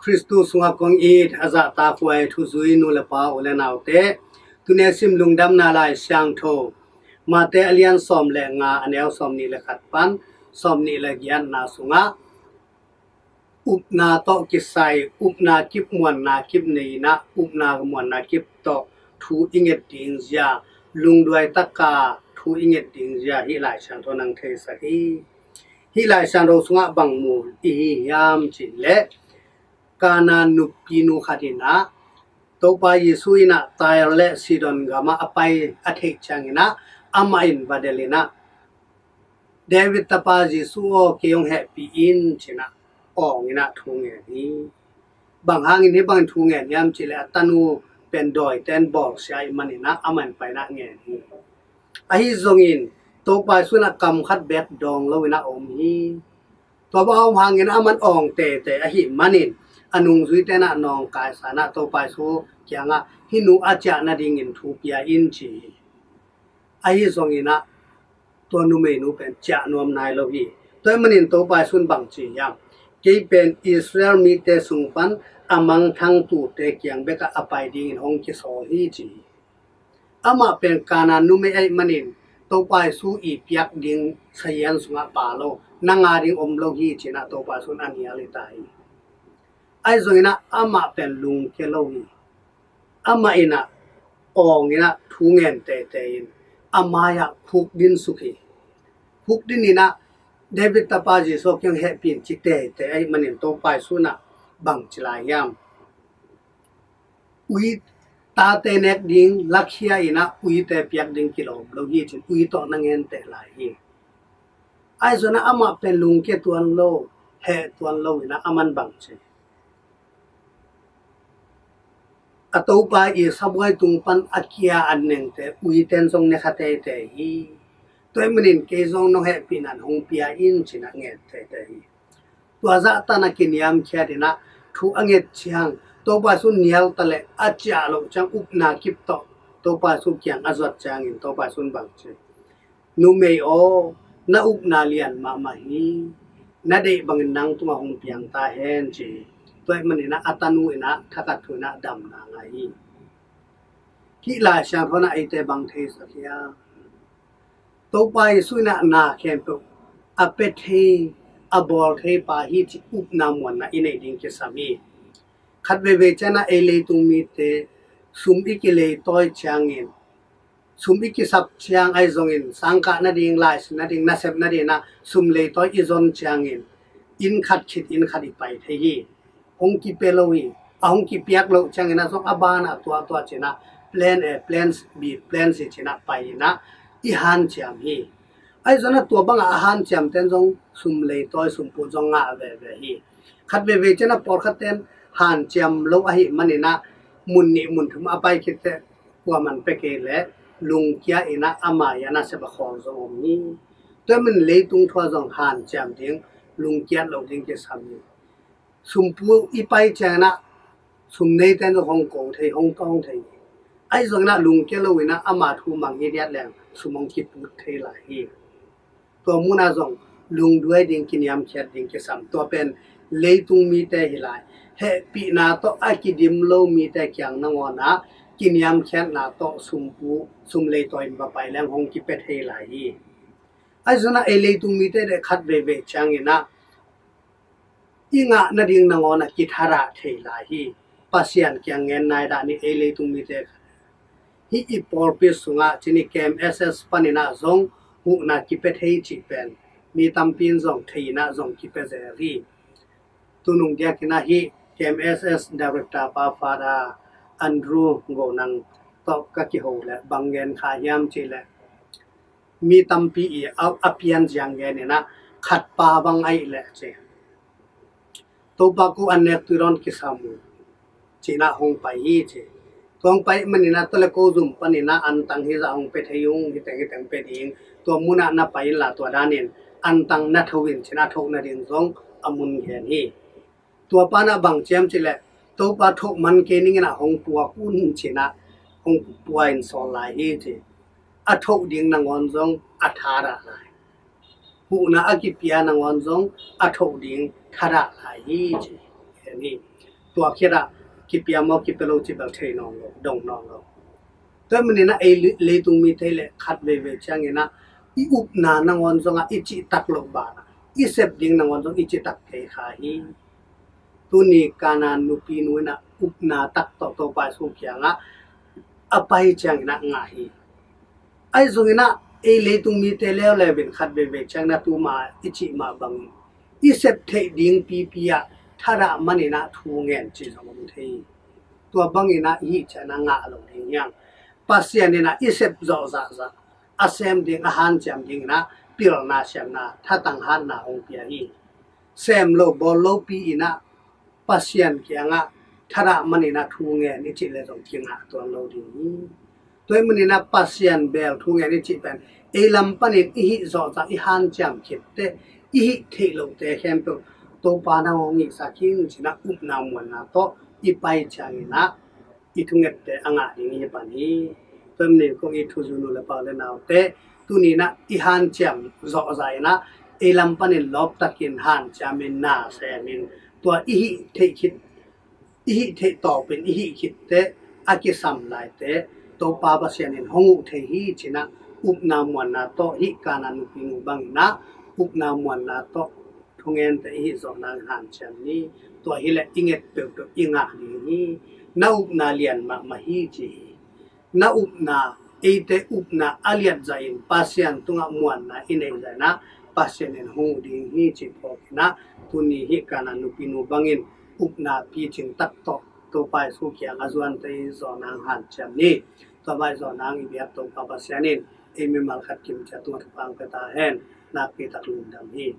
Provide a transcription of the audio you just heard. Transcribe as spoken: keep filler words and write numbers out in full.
Khristu sungah kong it a zahtakhuai thuzui nu le pa u le naute, tuni a sim Lungdamna Lai Siangtho Mate a lian sawm le nga, a neu sawm nih le khat pan sawm nih le giatna sungah, upna tawh kisai, upna kip muanna kip nei inah, upna muanna kip tawh thu i nget ding zia, lungduai taka thu i nget ding zia hih Lai Siangtho nang theisak hi. Hih Lai Siangtho sungah bang mu i hi hiam cih leh, Kana nupi nu khat inah Topa Jesu inah Tyre le Sidon gamah a pai a theih cianginah, amah in va del inah, David tapa Jesu aw, kei hong hehpih in, cinah awng inah thu ngen hi. Bang hangin hih bangin thu ngen hiam cih leh, a tanu pen dawiten bawlsia ahih maninah amah in painah ngen hi. Ahi zongin Topa Jesu inah kam khat bek dawng lo inah om hi. Tua bang a om hangin aman awng tete ahih manin, a nungzuite inah nawngkaisa inah Topa Jesu kiangah, hih nu a ciah nadingin thu pia in, ci hi. Ahi zonginah tua numeinu pen ciah nuam nai lo hi. Tua ahih manin Topa Jesu in bang ci hiam? Kei pen Israel mite sung pan a mangthang tute kiang bekah a pai dingin hong kisawl hi, ci hi. Amah pen Kana numei ahih manin Topa Jesu i piak ding sahian sungah pha lo, nang a ding om lo hi, cinah Topa Jesu in a nial hi ta hi. Ahi zonginah amah pen lungkia lo hi. Amah inah awng inah thu ngen tete in a mai-ah khukdin suk hi. Khukdin inah David tapa Jesu kiang hehpih in ci tete ahih manin Topa Jesu inah bang ci lai hiam? Ui, tate nek ding lakhia inah uite piak ding kilawm lo hi, cin ui tawh na ngen teh lai hi. Ahi zonginah amah pen lungkia tuan lo, heh tuan lo inah aman bang ci? A topa i sabuai tung pan a kia an nengte uiten zong ne kha teitei hi. Tua ahih manin kei zong nong hehpihna in hong pia in, cinah ngen teitei hi. Tua zahtan a kiniamkhiat inah thu a nget ciang, Topa Jesu nial ta leh a ciah loh ciang upna kip tawh Topa Jesu kiang a zuat ciangin Topa Jesu in bang ci? Numei aw, na upna lian mahmah hi. Na deih bangin nang tungah hong piang ta hen, ci hi. Tua ahih maninah a tanu inah thakhat thu inah damna ngah hi. Hih Lai Siangtho inah eite bang theisak hiam? Topa Jesu inah na khempeuh a pia thei, a bawl thei pa hi, ci upna muanna i neih ding kisam hi. Khat veivei cianginah ei leitung mite sum i kileitawi ciangin, sum i kisap ciang ahi zongin, sangkah nading, laisin nading, nasep nading inah sum leitawi i zon ciangin, inn khat khit inn khat i pai thei hi. Hong kipia lo hi. A hong kipiak loh ciangin ah zong a banah tuahtuah cinah plan A, plan B, plan C cinah pai inah i hanciam hi. Ahi zonginah tua bangah a hanciamten zong sum leitawi, sum put zong ngah veve hi. Khat veivei cianginah pawlkhatten hanciam lo ahih maninah mun nih mun thum a pai khit teh kuaman pia kei leh lungkia inah a mai-ah nasep a khawl zong om hi. Tua ahih manin leitung thu ah zong hanciam ding, lungkiat loh ding kisam hi. Sumpu i pai cianginah sum neiten zong hong ko thei, hong tawng thei hi. Ahi zonginah lungkia lo inah ama thu mang hi diat leng sum hong kiput thei lai hi. Tua munah zong lungduai ding, kiniamkhiat ding kisam. Tua pen leitung mite hi lai. Hehpihna tawh a kidim lo mite kiang nangawnah kiniamkhiatna tawh sumpu, sum leitawi in va pai leng hong kipia thei lai hi. Ahi zonginah ei leitung mite le khat veivei cianginah i ngah nading nangawnah kithadah thei lai hi. Pasian kiang ngen nai dah ni, ei leitung mite. Hih i pawlpi sungah cin i K M S S paninah zong huhna kipia thei cih pen mi tampi in zong thei inah zong kipia zel hi. Tunung diakinah hih K M S S Director pa Father Andrew Go Nang tawh ka kiho leh bang gen kha hiam cih leh, mi tampi i a, a pian ziang gen inah khat pa bang ahih leh ci, Topa ko an nek tui dawn kisam uh, cinah hong pai hi ci. Tua hong pai maninah tua le ko zum paninah antang hizah hong pia thei ung, hiteng hiteng pia ding. Tua munah na pai inla tua danin antang na tho in cinah thoh nading zong a mun gen hi. Tua panah bang ciam cih leh, Topa thoh man kei ninginah hong puak un cinah hong pua in sawl lai hi ci. A thoh ding nangawn zong a thadah lai. Huhna a kipia nangawn zong a thoh ding thadah lai hi ci. Amen. Tua khiatah kipia maw kipia lo cih bel thei nawn lo, dong nawn lo. Tua maninah ei leitung mite le khat veivei cianginah i upna nangawn zongah i cihtak loh banah i sep ding nangawn zong i cihtak kei kha hi. Tuni Kanaan nupi nu inah upna tak tawh Topa Jesu kiangah a pai cianginah ngah hi. Ahi zonginah ei leitung mite leuleu in khat veivei cianginah tuma i cih mah bangin i sep theih ding pipi ah thadah maninah thu ngen cih zong om thei hi. Tua banginah i hih cianginah ngah lo ding hiang. Pasian inah i sep zawh zahzah a sem ding a hanciam dinginah pilna siamna thatang hatna hong pia hi. Sem lo bawl lopi inah Pasian kiangah thadah maninah thu ngen i cih le zong kingah tuan lo ding hi. Tua hih maninah Pasian bel thu ngen i cih pen ei lam panin i hih zawhzah i hanciam khitte i hih theih lohte khempeuh Topa nang hong hihsak hi cinah upna muanna tawh i pai cianginah i thungette a ngah ding hi pan hi. Tua hih manin kong it thuzui nu le pa le naute, tuninah i hanciam zawhzah inah ei lam panin lawptakin hanciamin na semin tua i hih theih khit i hih theih tawpin i hih khitte a kisam laite Topa Pasian in hong uh thei hi cinah upna muanna tawh hih Kanaan nupi nu banginah upna muanna tawh thungente i hih zawh nangin hanciam ni. Tua hileh i nget peuhpeuh i ngah ding hi. Na upna lian mahmah hi ci hi. Na upna, eite upna a liat zahin Pasian tungah muanna i neih zahinah Pasian in hong uh ding hi ci phawkinah tuni hih Kanaan nupi nu bangin upna picing tak tawh Topa Jesu kiang a zuante i zawh nang hanciam ni. Tua mah i zawh nang i biak Topa Pasian in ei mimal khat kim ciat tungah thupha hong pia ta hen. Nakpi tak lungdam hi.